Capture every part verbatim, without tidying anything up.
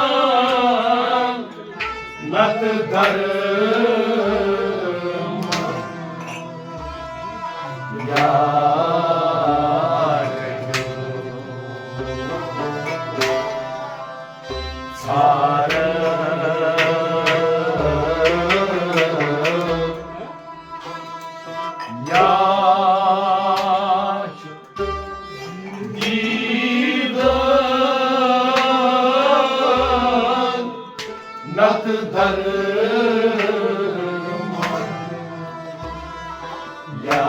دیدن نت در یا ژھار یا دیدن نت در یا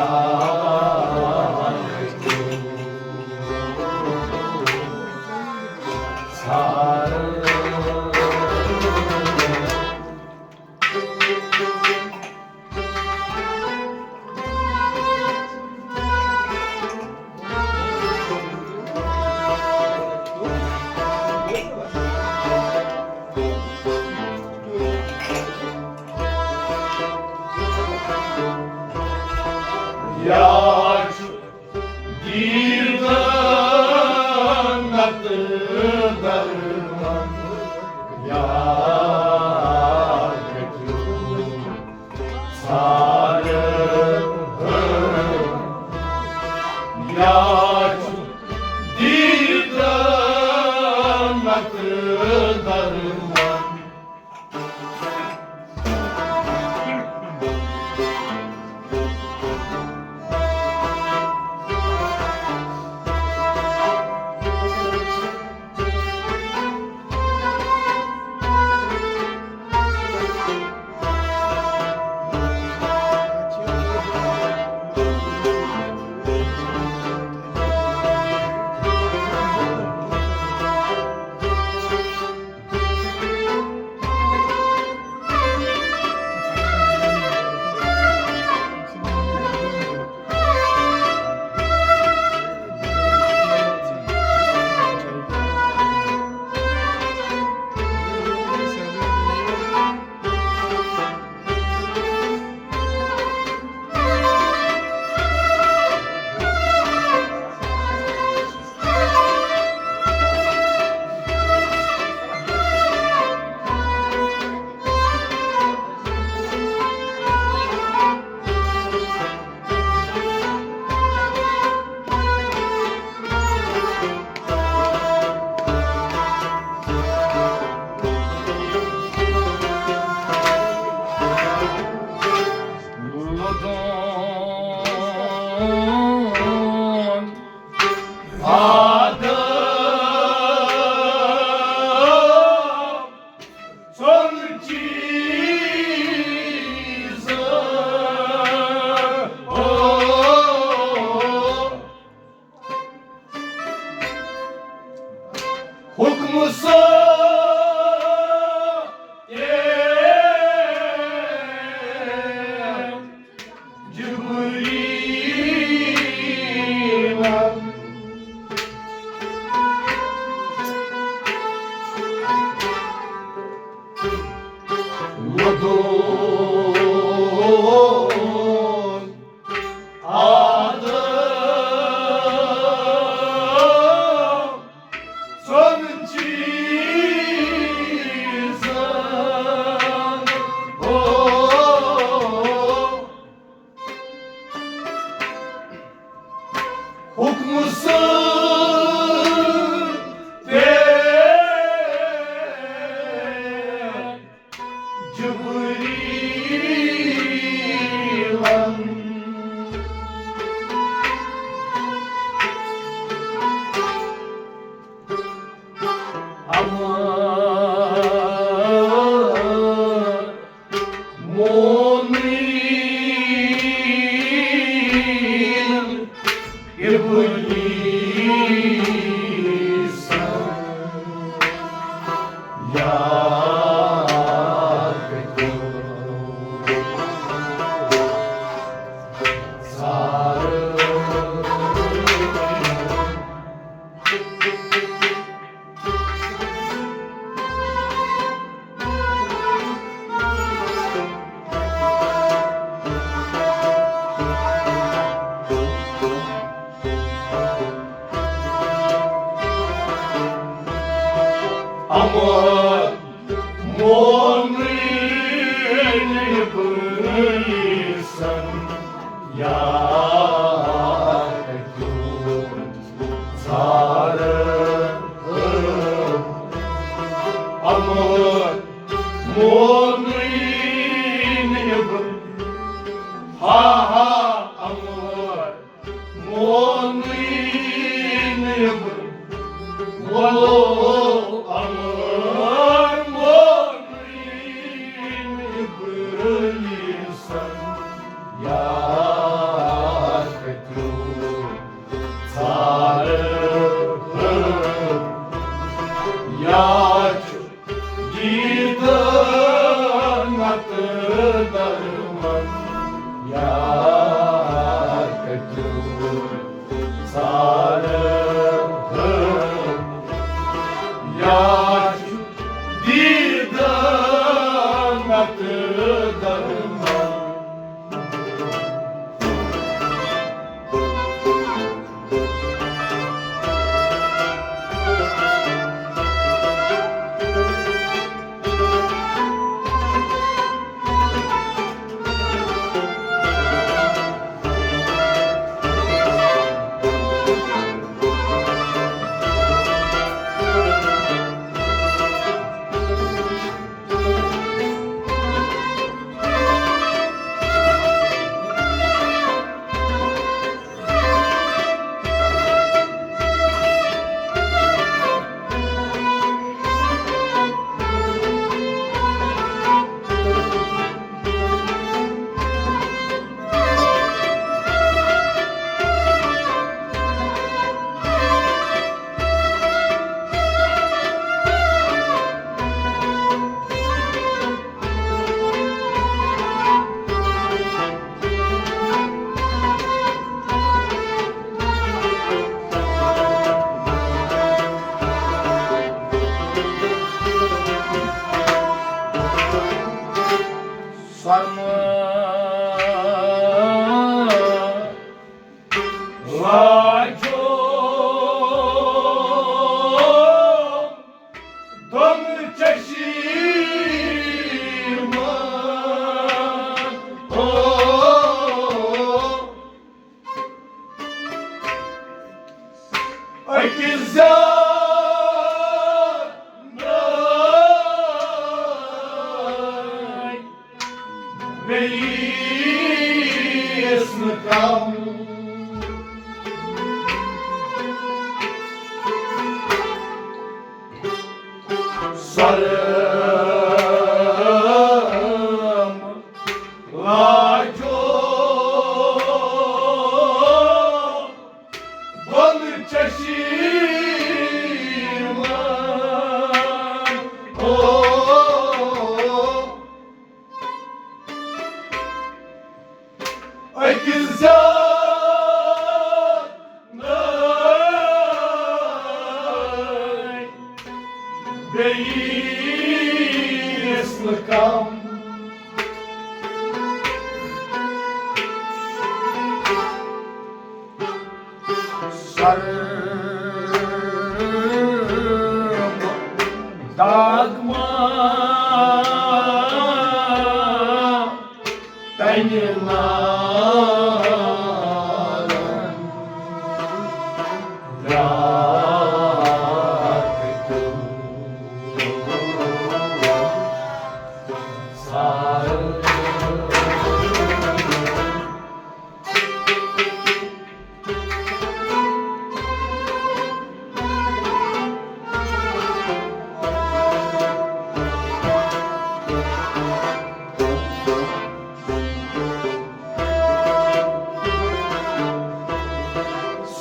ژھار یا چھُ دیدن نت درمن یا گژھِ ژھار یا چھُ دیدن نت درمن۔ حکم سا جبریل ودود آدم سن چیز ہو۔ حکم سن تیرے جبریلن امر مومنین ابلیس یاد کٔرِو۔ اَمر مونٕنۍ ابلیٖسن، یا کتیُن ژھانٛڈٕ۔ اَمر مونٕنۍ ابل-، ہا ہا، اَمر مونٕنۍ ابل-، وَلو اَمر مونٕنۍ ابلیٖسن، یا کتیُن ژھانٛڈٕ۔ یا چھُ دیٖدٕ نتہٕ درمن، یا کتیُن ژھانٛڈٕ۔ یا چھُ دیٖدٕ نتہٕ درمن۔ سۄرمہٕ لاجو دۄن چشمن۔ او، أکِس زیادٕ نہٕ، بیٚیِس نہٕ کم۔ سۄرمہٕ لاجو دۄن چشمن۔ او، أکِس زیادٕ نہٕ، بیٚیِس نہٕ کم۔ سۄرمہٕ داغ ما تنہِ نارن، راتھ کیُتھ سارن۔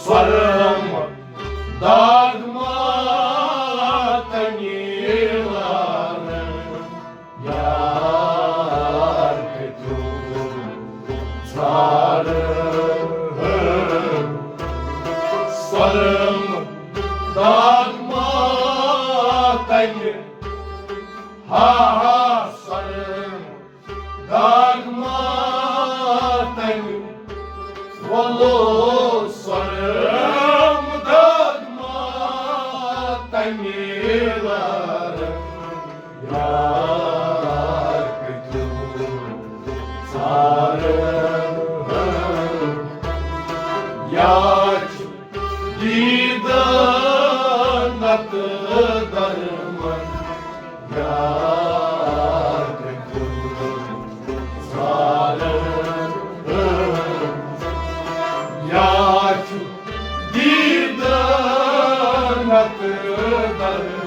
سۄرمہٕ داغ ما تنہِ نارن، یار کتیُن ژھانٛڈٕ۔ سۄرمہٕ داغ ما تنہِ، ہا ہا، سۄرمہٕ داغ ما تنہِ، وَلو سۄرمہٕ داغ ما تنہِ، یار یا چھُ دیٖدار نتہٕ درمن، یا تہِ دُل زارن، یا چھُ دیٖدار نتہٕ درمن۔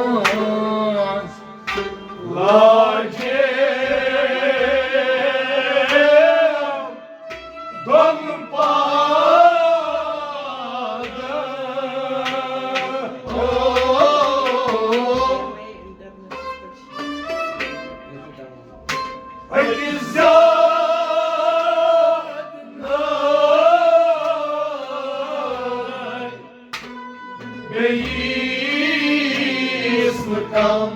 منٛز لاجے دۄن پادن۔ أکِس زیادٕ نہٕ، بیٚیِس نہٕ کم۔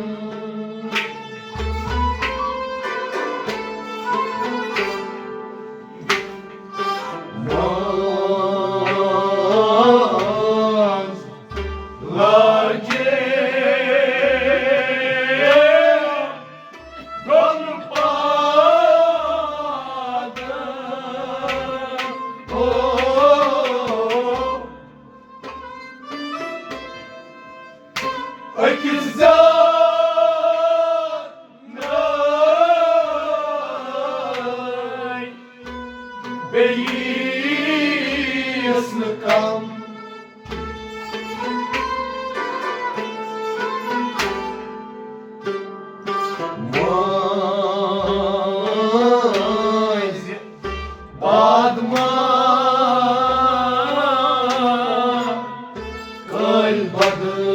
منٛز لاجے دۄن پادن۔ او، أکِس زیادٕ نہٕ، بیٚیِس نہٕ کم۔ مٲنٛزِ بادما کٔلۍ بدل۔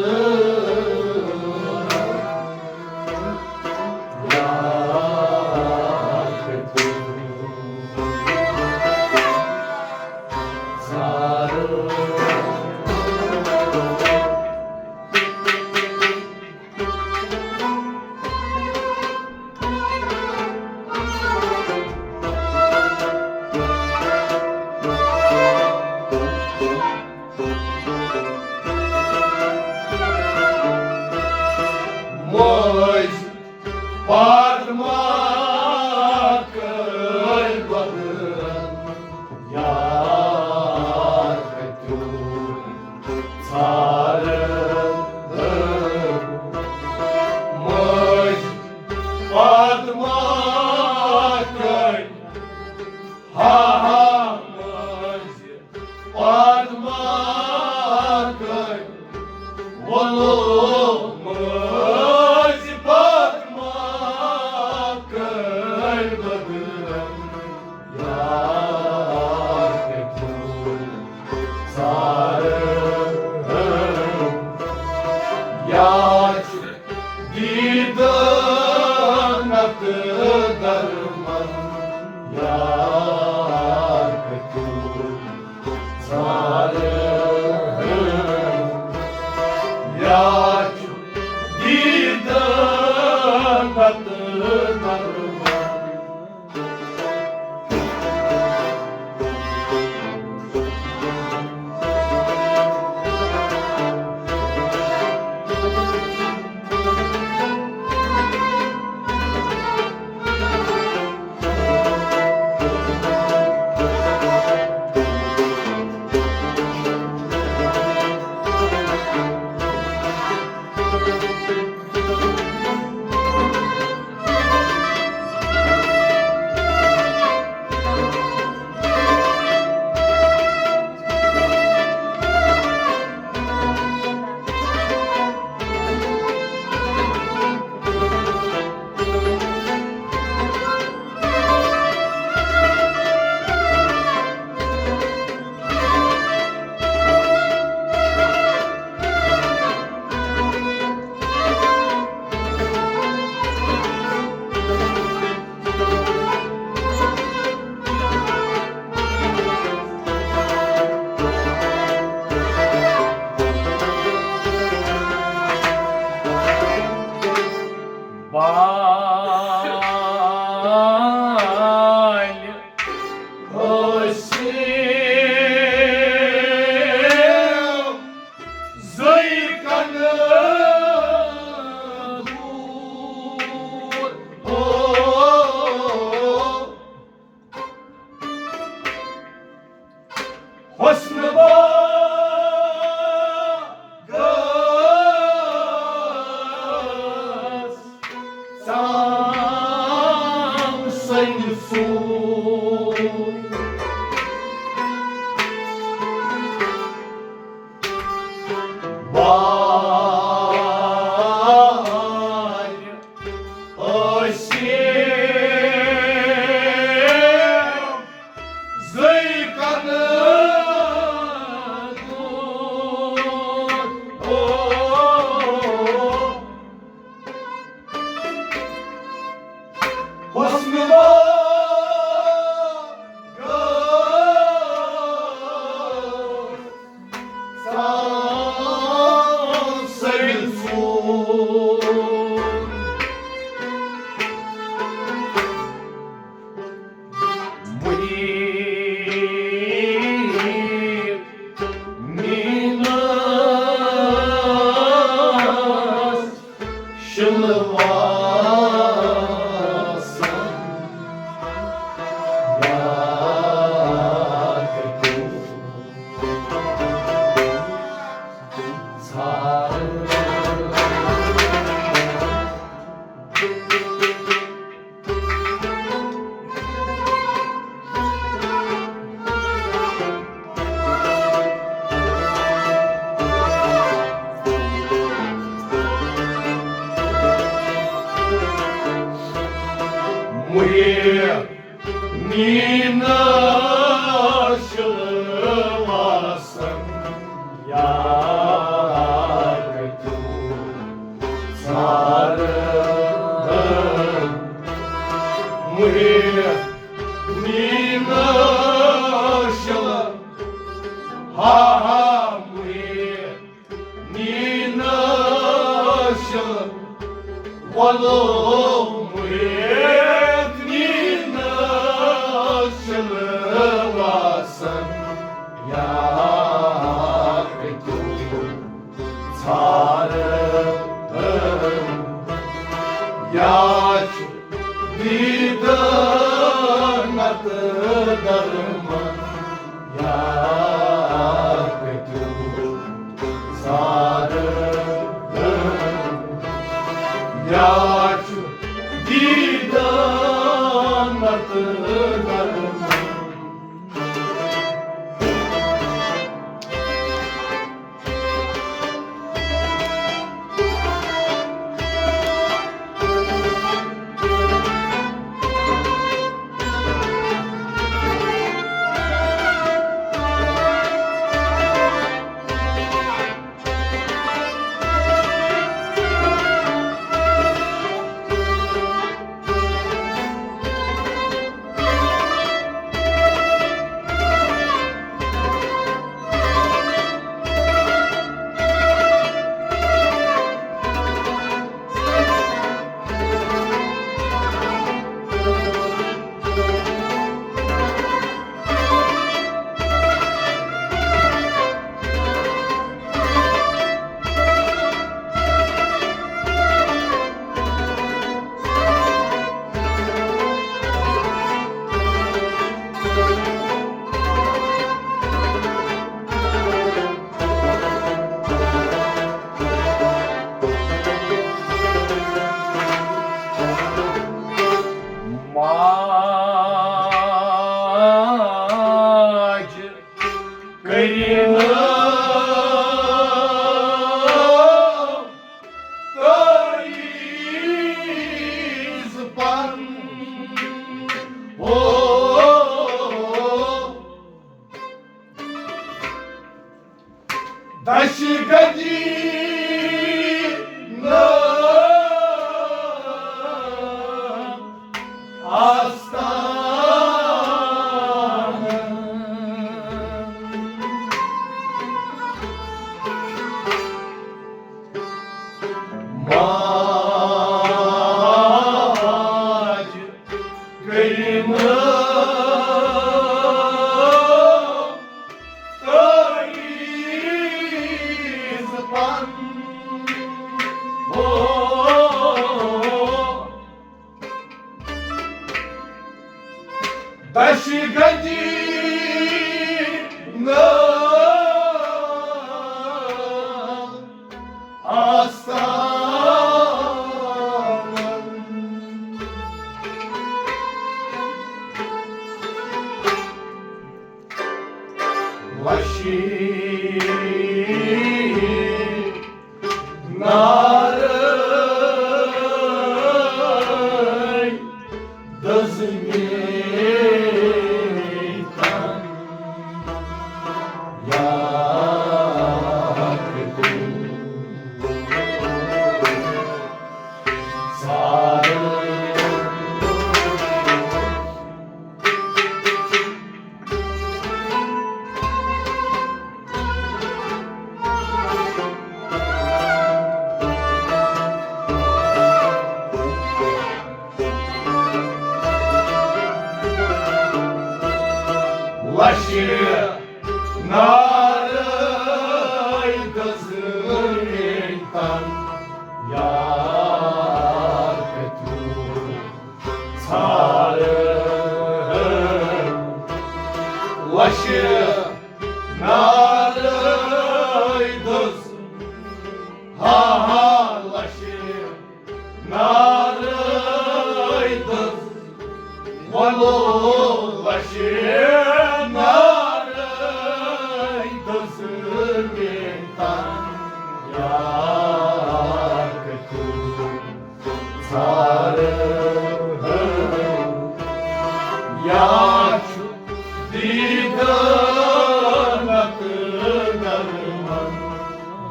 سیم زٕے کنہٕ دوٗر۔ او، حسن باغس ژام سنہِ ژوٗر۔ وارِ ٲسِم زٕے کنہٕ دوٗر۔ او، حسن باغس ژام سنہِ ژوٗر۔ مُحیٖب میٖنَس شِلہٕ واسَن یاد کیُتھ ژھانٛڈٕ۔ مُحیٖب میٖنَس شِلہٕ واسَن یاد کیُتھ ژھانٛڈٕ۔ مُحیٖب میٖنَس شِلہٕ، ہا ہا، مُحیٖب میٖنَس شِلہٕ، وَلو مُحیٖب میٖنَس شِلہٕ واسَن یاد کیُتھ ژھانٛڈٕ۔ یا چھُ دیٖدار نتہٕ درمان، یا کٔرِو ژھانٛڈٕ۔ یا چھُ دیٖدار نتہٕ درمان۔ ماجہِ کٔرِنۍ تٲییٖز پَن۔ ہو، دَشہِ گَدی نہٕ آستان۔ ماجہِ کٔرِنۍ وشی نارے دزمیتن یا لشہِ نارے دزمیتن یا کتیو ژھار لشہِ نارے دز، ہا ہا لشہِ نارے دز، ولو لشہِ نارے دز میتن یا کتیو ژھار یا چھُ دیدار نتہٕ درمان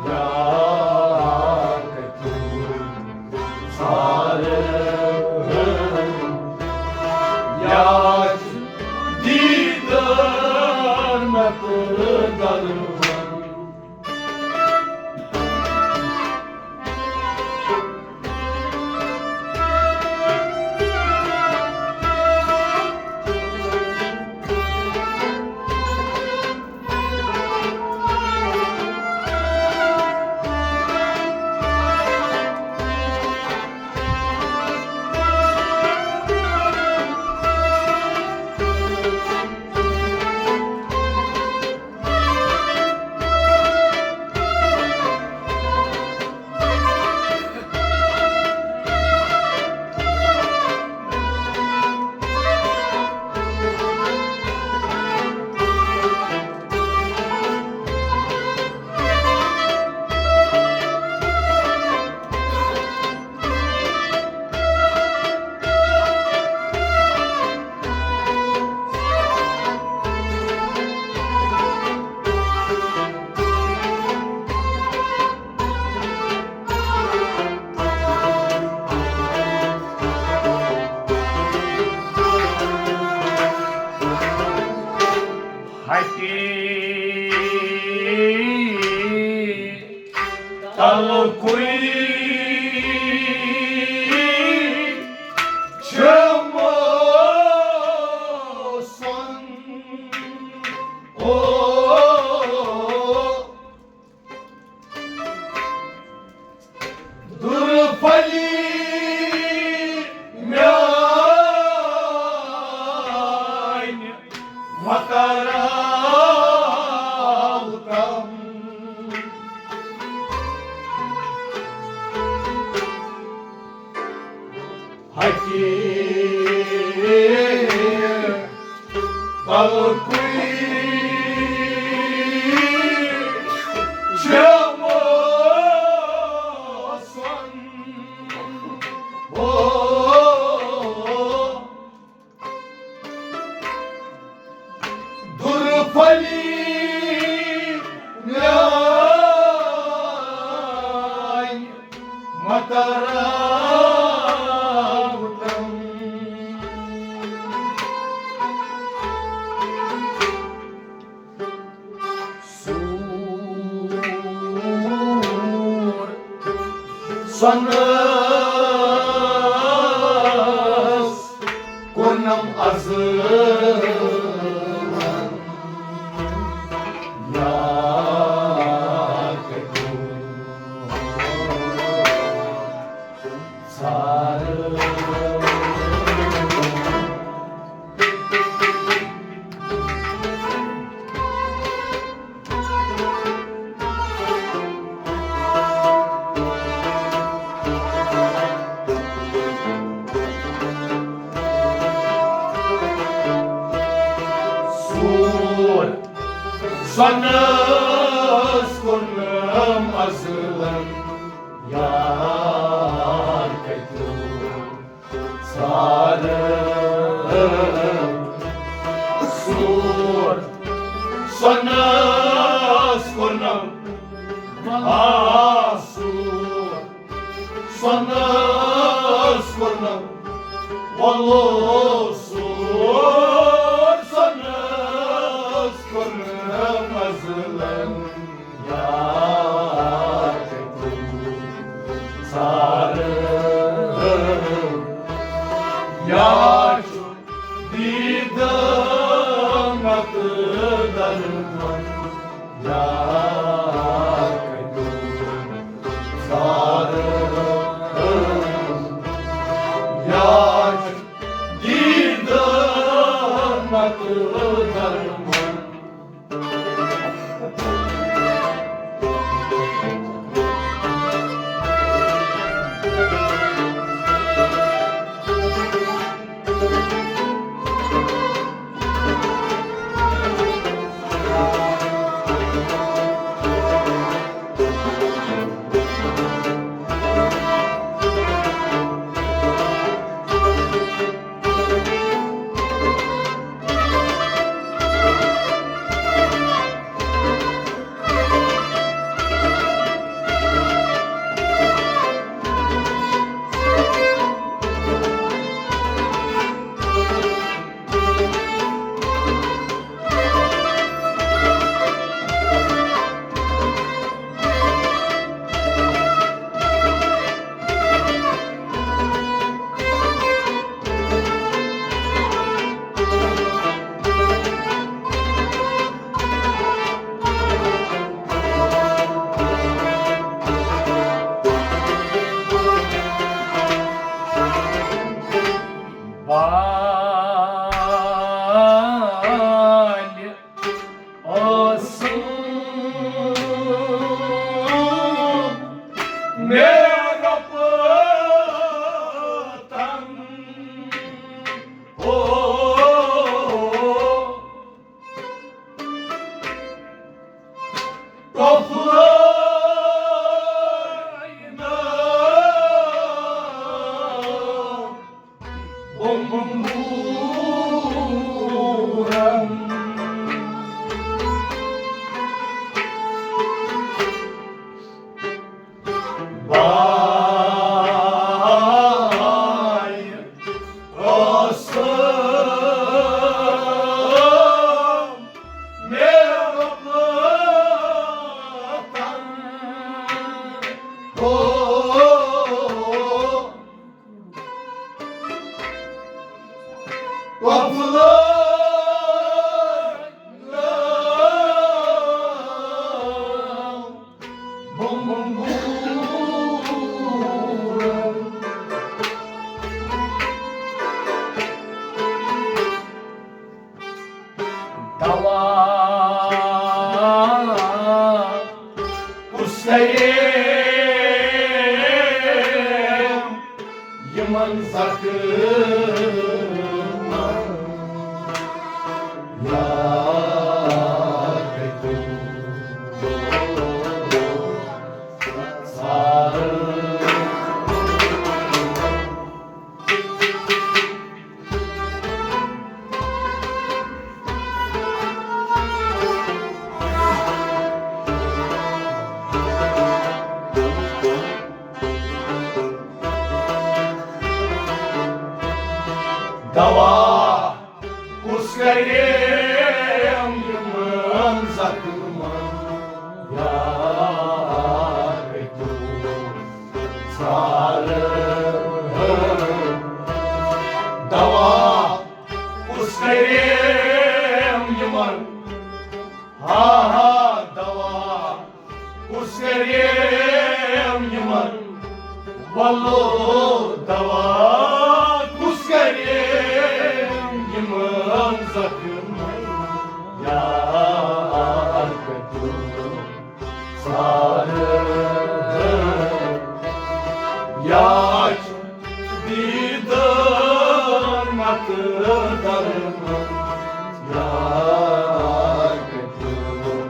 یا کتیو ژھار یا چھُ دیدار نتہٕ درمان۔ ہتی تلکُے چھِ موسم۔ او درفلی میانہِ مکرال کم۔ ہتی بلکُے چھِ موسم۔ او درفلی میانہِ متراوتم۔ سور سۄنس کونم از یا کتیو ژھار۔ سور سۄنَس کوٚرنم ازلن یار کتیُک ژھارٕ۔ سور سۄنَس کوٚرنم، آ، سور سۄنَس کوٚرنم، وَلو سور سۄنَس کوٚرنم ازلن یار کتیُک ژھارٕ۔ یار چھُ دیٖدٕ نتہٕ درمن یار کتیُک ژھارٕ۔ یار چھُ دیٖدٕ نتہٕ درمن۔ بالہِ اوسُم مےٚ رۄپہٕ تن۔ او، ٹۄپھٕ لٲگۍ نہٕ بمبوٗرن۔ باے ٲسٕم مےٚ رۄپہٕ تن۔ ہو، ٹۄپھٕ لٲگۍ نہٕ بمبوٗرن۔ دوا کُس کرِ یِمن زخمن یاد تُل ژھارٕ۔ دوا کُس کریم یِمن زخمن یاد تُل ژھارٕ۔ دوا کُس کریم یِمن، ہا ہا، دوا کُس کریم یِمن، ولو دوا کُس کریم یِمن زخمن یاد تُل ژھارٕ۔ یا چھُ دیٖدٕ نتہٕ درمن یاد تُل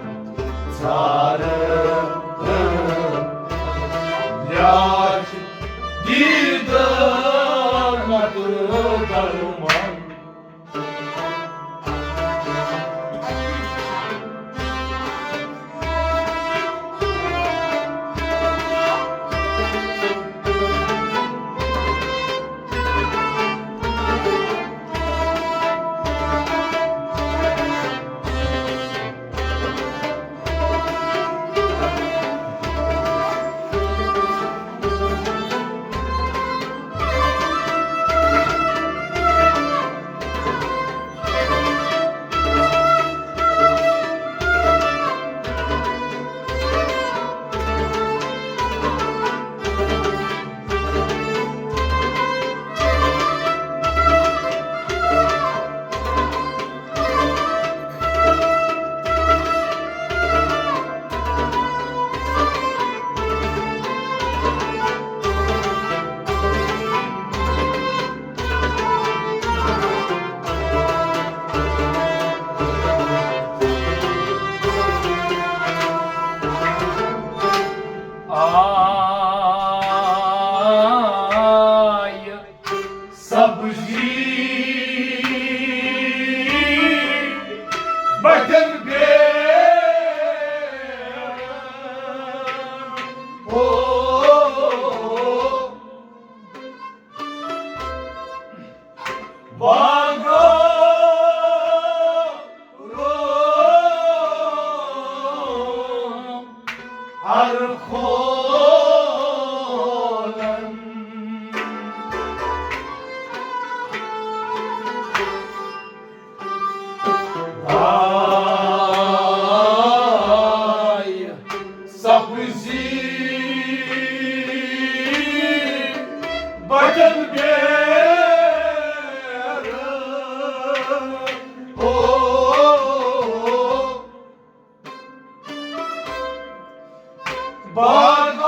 باغ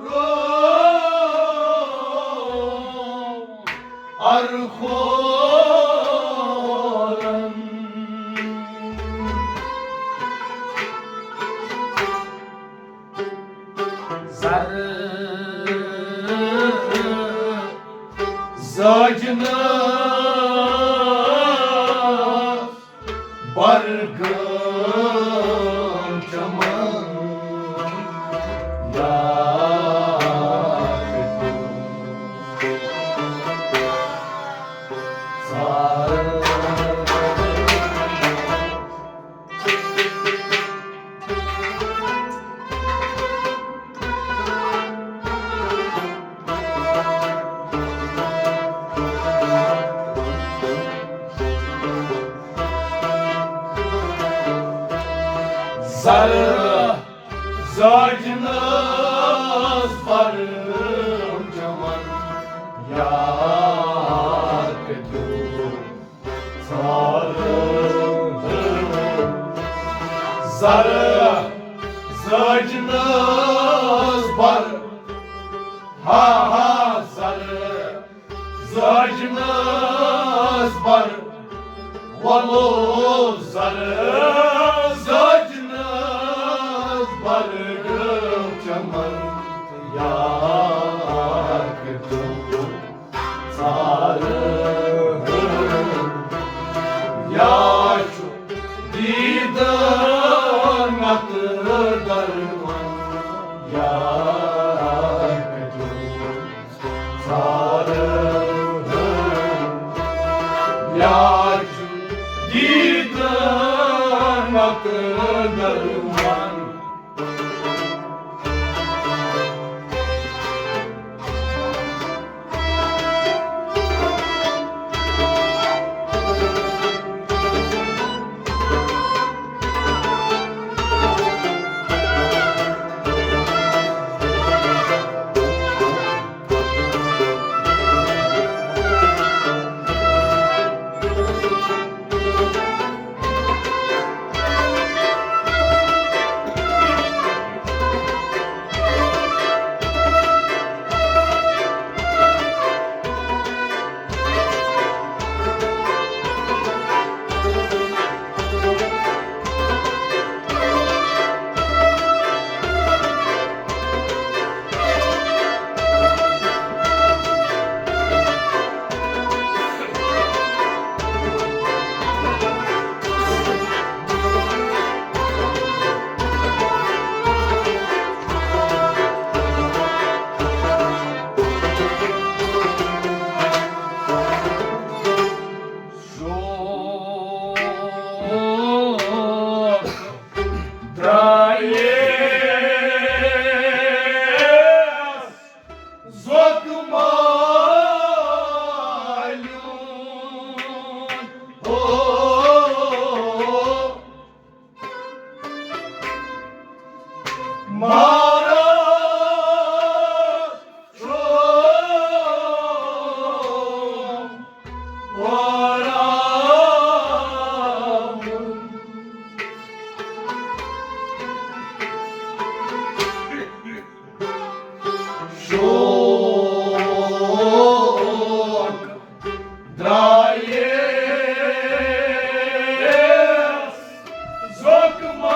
رو ارخورن زر زاجنس برگم چمن یاد پیوٚو۔ زر زاجنس برم چمن یاد پیوٚو۔ زر زاجنس بر، ہا ہا، زر زاجنس بر، ولو زر زاجنس بر چمن یاد پیوٚو۔ ژھار یا چھُ دیدن نتہٕ درمان یا کتیو۔ ژھار یا چھُ دیدن نتہٕ درمان۔ شوق درٛایس زوکہٕ مالیُن۔ ہو، مارا چھوم وارا۔ شوق درٛایس زوکہٕ مالیُن۔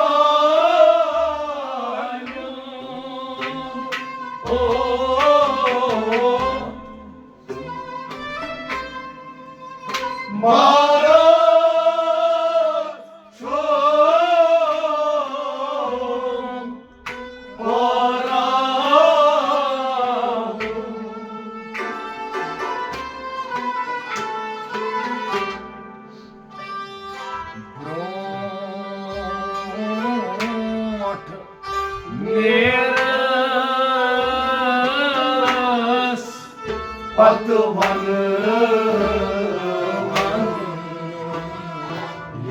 او، مارا چھوم وارا۔ برونٛٹھ نیرس پتہٕ ونہٕ ون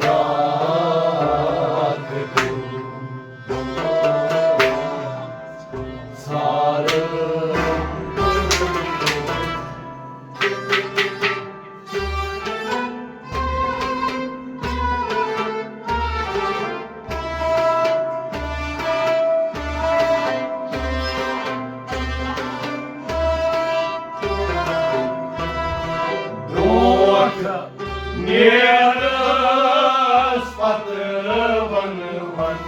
یاد پیوٚو۔ ژھار پتہٕ وَنہٕ وَن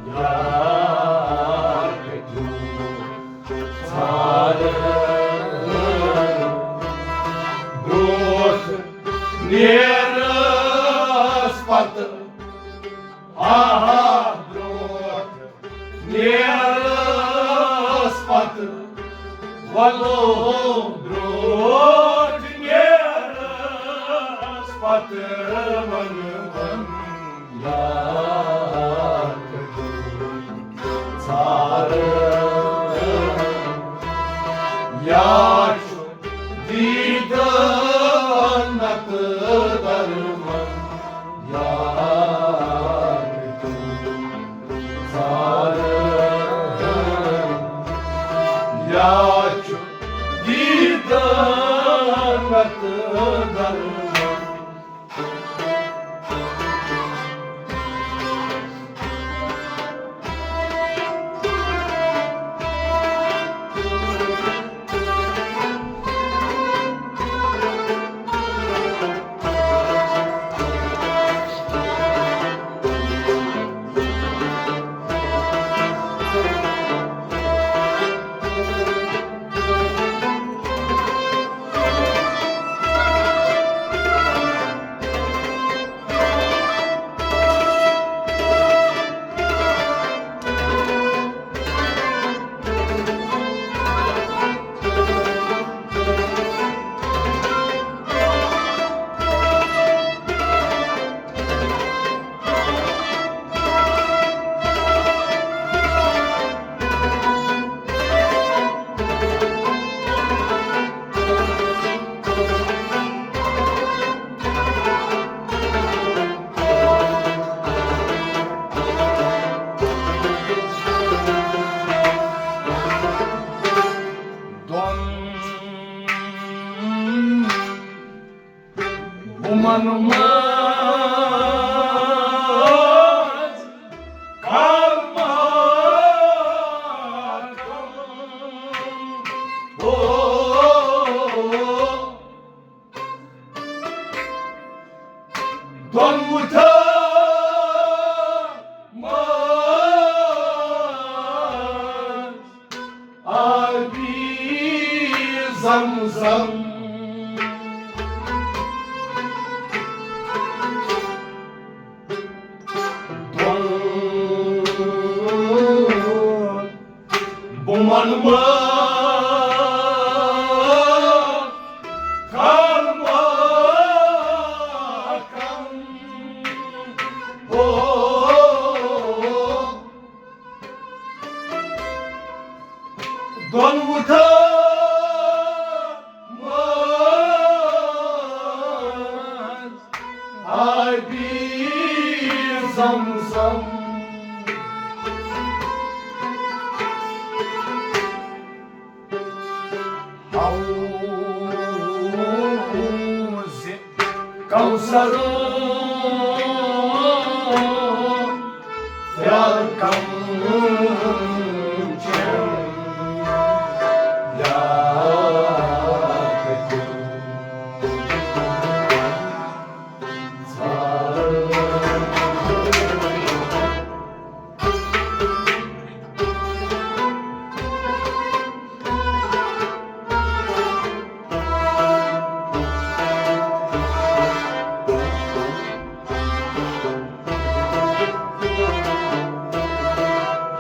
یار کٔرِو ژھانٛڈَن۔ برٛونٛٹھ نیرَس پتہٕ، آہا، برٛونٛٹھ نیرَس پتہٕ، وَلو برٛونٛٹھ نیرَس پتہٕ، وَنہٕ وَن یار کٔرِو ژھانٛڈَن۔ یا چھُ دیٖدن نتہٕ درمن یار کٔرِو ژھانٛڈَن۔ یا چھُ دیٖدن نتہٕ درمن۔ دۄن بُمَن منٛز کَر ماتم۔ او، دۄن وُتھن منٛز آبی زمزم۔ دۄن بُمَن منٛز کَر ماتم۔ او، دۄن وُتھن منٛز آبی زمزم۔ حوض کوثر پیالہٕ کم چٮ۪م یار کٔرِو ژھانٛڈَن۔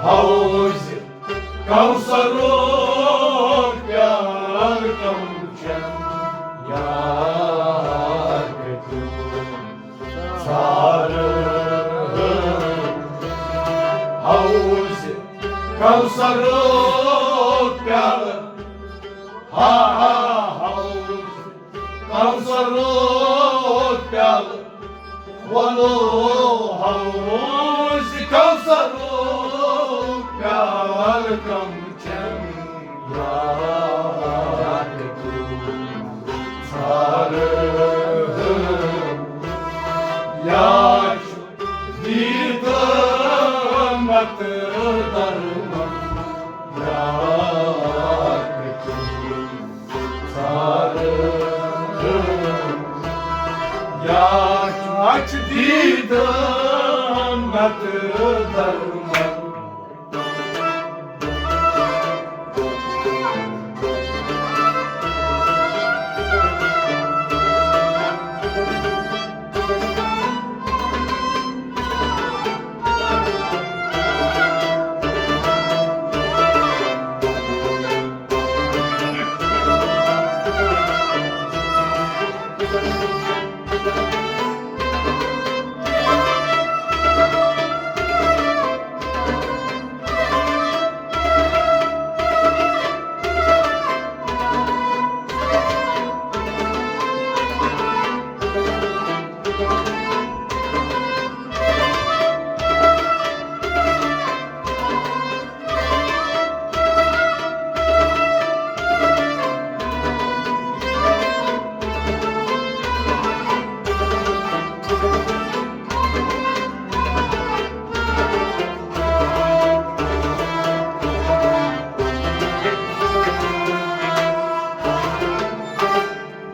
حوض کوثرُک پیالہٕ کم چٮ۪م یار کٔرِو ژھانٛڈَن۔ حوض کوثرُک پیالہٕ، ہا ہا، حوض کوثرُک پیالہٕ، وَلو حوض کوثرُک پیالہٕ کم چٮ۪م یار کٔرِو ژھانٛڈَن۔ یا چھُ دیٖدن نتہٕ درمن یار کٔرِو ژھانٛڈَن۔ یا چھُ اَچھِ دی دانت درمن۔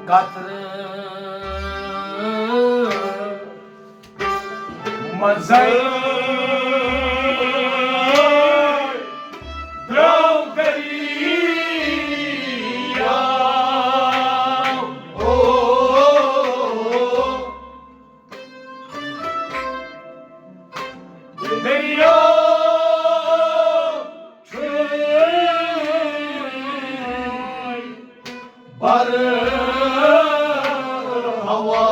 قطرٕ منٛزَے درٛاو دٔریاو۔ او، دٔریاو چھُے بر ہوا۔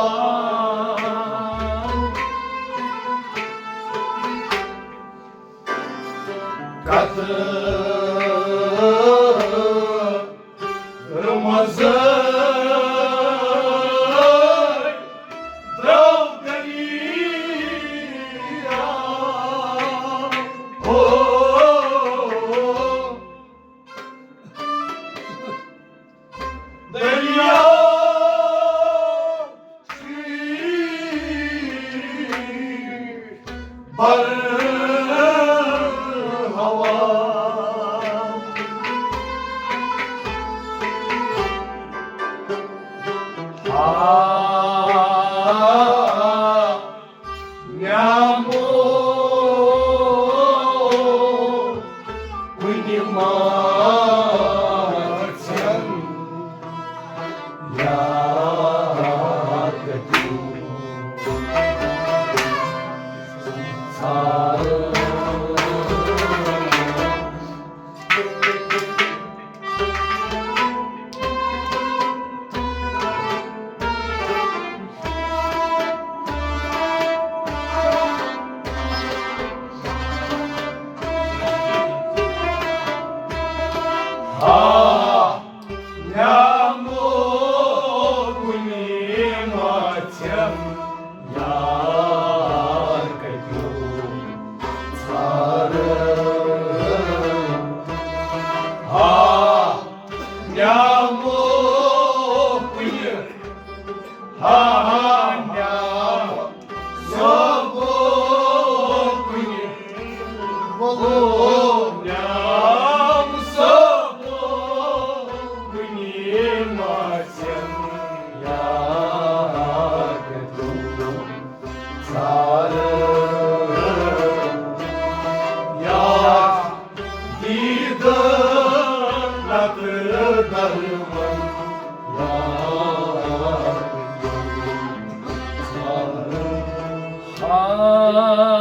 قطرٕ منٛزَے درٛاو دٔریاو۔ او، دٔریاو چھُے بر ہوا۔ آ، نیامو کُنہِ ماژن یا کتیو ژھارٕ۔ ہا، نیامو کُنہِ ماژن یا کتیو ژھارٕ۔ ہا، نیامو کُنہِ، ہا، ہا، نیامو صٲبو کُنہِ، او، نیامو صٲبو کُنہِ ماژن یا کتیو ژھارٕ۔ یا دیدٕ نتہٕ درمن یا کتیو ژھارٕ۔ ہا۔